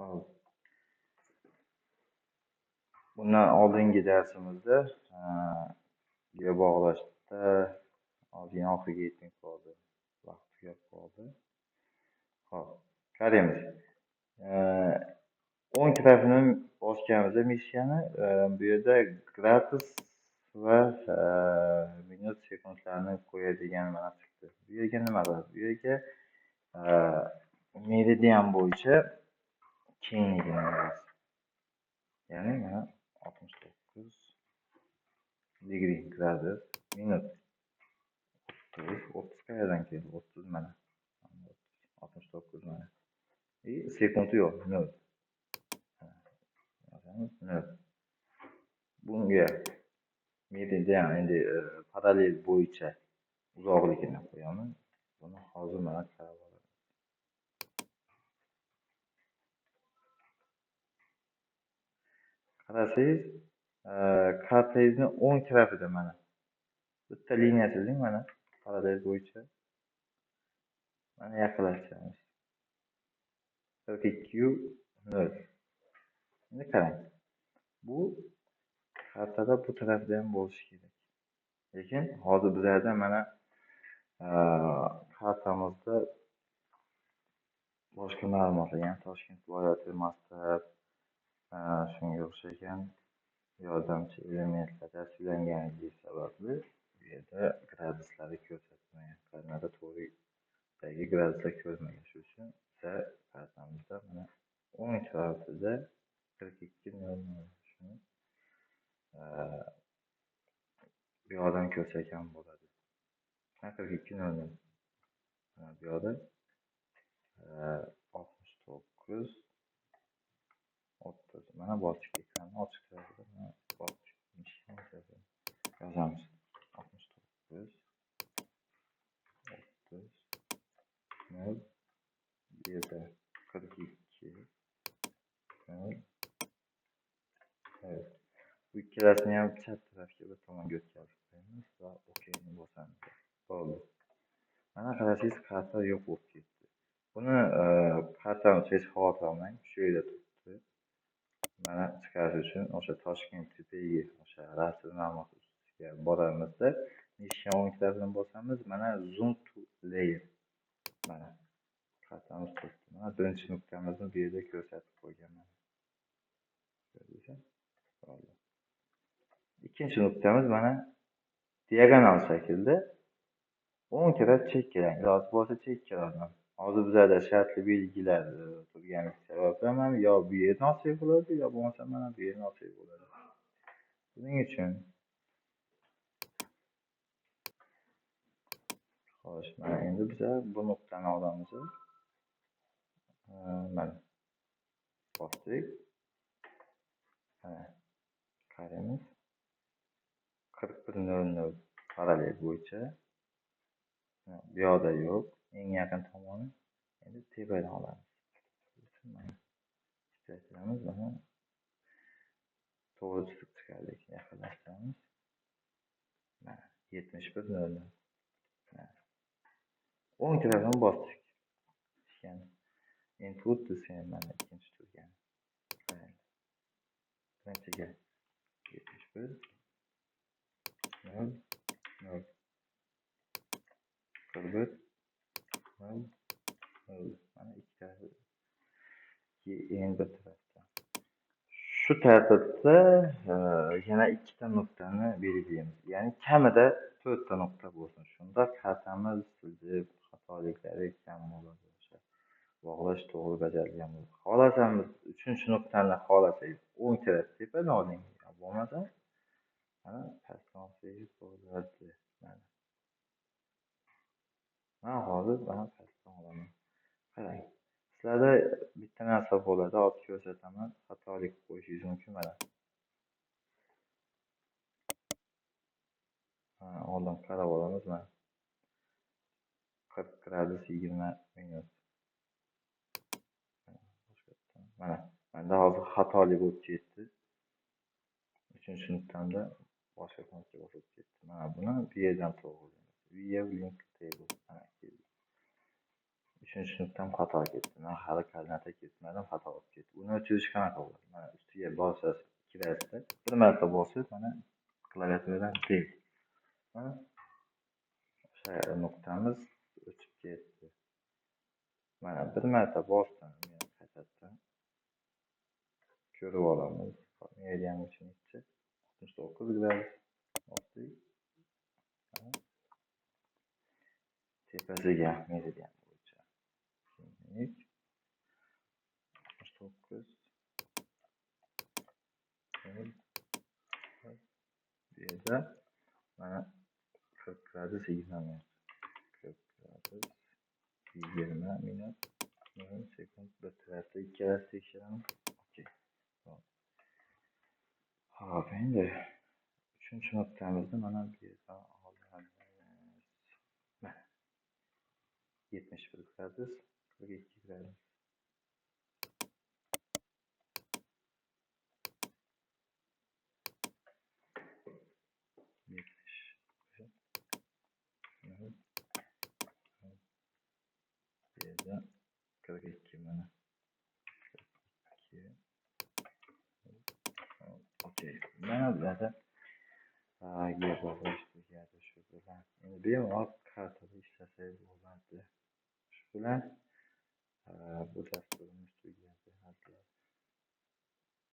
Hop. Bundan oldingi darsimizda bog'lashda ozgina oxiriga yetmay qoldi. Vaqt tugab qoldi. Hop, qaraymiz. O'ng tarafini bosganimizda mishkani bu yerda gradus va minut sekundlarni qo'yadigan mana chiqdi. Bu yerga nima qiladi? Bu yerga meridian bo'yicha kengligini olamiz. Ya'ni mana 69 degree gradus minut 30 qayerdan keldi? 30 mana. 69 mana. Sekundi yo'q, 0. Yozamiz 0. Bunga meridian endi parallel bo'yicha uzoqligini qo'yaman. Buni hozir mana qarab olamiz. Qarasangiz, kartangizni o'ng tarafida mana bitta liniya chizing, mana parallel bo'yicha. Mana yaqinlashtiramiz. 42.0. Endi qarang. Bu kartada bu tarafda ham bo'lishi kerak. Lekin hozir bizlarda mana kartamizda boshqa ma'lumotlar, ya'ni Toshkent viloyati masshtab, shunga o'xshagan yordamchi elementlar tasvirlanganligi sababli bu yerda graduslari ko'rsatmagan. Kartada to'g'ridagi graduslar ko'rinmagan. Shuning uchun biza kartamizda mana o'ng tarafida 42.00 shuni bu yoqdan ko'rsak ham bo'ladi. 42.00. Mana bu yoqda 69 30. Mana bosdik ekranni ochiq tarafida, mana bosdik. Yozamiz. 69 30 0 bu yerda 42 0. Evet. Bu ikkalasini ham chap tarafga bir tomonga o'tkazib qo'yamiz va OKni bosamiz. Bo'ldi. Mana qarasangiz karta yo'q bo'lib ketdi. Buni kartamiz hech xavotir olmang, shu yerda turibdi. Mana chiqarish uchun o'sha Toshkent TPG o'sha rasm ma'lumot ustiga boramizda, mishkani o'ng tarafini bosamiz, mana zoom to layer. Mana kartamiz turibdi. Mana birinchi nuqtamizni bu yerda ko'rsatib qo'yganman. Ko'rdingizmi? Bo'ldi. Ikkinchi nuqtamiz mana diagonal shaklda o'ng taraf chekkadan, iloji bo'lsa chekkadan. Hozir bizlarda shartli belgilar turganligi sababli mana yo bu yerni olsak bo'ladi, yo bo'lmasa mana bu yerni olsak bo'ladi. Buning uchun xo'sh, mana endi biza bu nuqtani olamiz. Mana bosdik. Mana qaraymiz. 41.00 parallel bo'yicha. Bu yoqda yo'q, eng yaqin tomoni. Endi tepadan olamiz. Mana ishlatamiz, mana to'g'ri chiziq chiqardik, yaqinlashtiramiz. Mana 71.00. Mana o'ng tarafdan bosdik. Ya'ni input desam mana ikkinchi turgan. Birinchiga 71 0 0 41 0 0. Mana ikki tarafi endi bir tarafda. Shu tartibda yana ikkita nuqtani belgilaymiz. Ya'ni kamida 4 ta nuqta bo'lsin. Shunda kartamiz deb xatoliklari kam bo'ladi. O'sha bog'lash to'g'ri bajarilgan bo'ladi. Xohlasamiz 3-nuqtani xohlasangiz o'ng taraf tepadan oling, bo'lmasa mana pastdan olsangiz bo'ladi. Mana men hozir mana pastdan olaman. Qarang. Sizlarda bitta narsa bo'ladi, hozir ko'rsataman. Xatolik qo'yishingiz mumkin mana. Oldin qarab olamiz mana. 40 gradus 20 minut. Mana menda hozir xatolik bo'lib ketdi. 3-nuqtamda boshqa knopka bosib ketdi. Mana buni bu yerdan to'g'rilaymiz. View link table. Mana keldi. Uchinchi nuqtam xato ketdi. Men hali koordinata ketmadim, xato bo'lib ketdi. Uni o'chirish qanaqa bo'ladi? Mana ustiga bosasiz, kirasizda, bir marta bosib, mana klaviaturadan del. Mana o'sha nuqtamiz o'chib ketdi. Mana bir marta bosdim, men qaytadan ko'rib olamiz. Meridian bo'yicha necha? 69 gradus. Bosdik. Tepasiga meridian bo'yicha. 69 bu yerda mana 40 gradus 20 minut. 40 gradus 20 minut 0 sekund. Bir tarafda ikkalasi tekshiramiz. Okey. Xo'p, endi uchinchi nuqtamizni mana bu yerdan olamiz. Mana 71 gradus 42 gradus. Bu yerda 42 mana. 42. Okey. Mana bu yerda bog'lash tugadi shu bilan. Endi bemalol kartada ishlasangiz bo'ladi. Shu bilan bu dasturimiz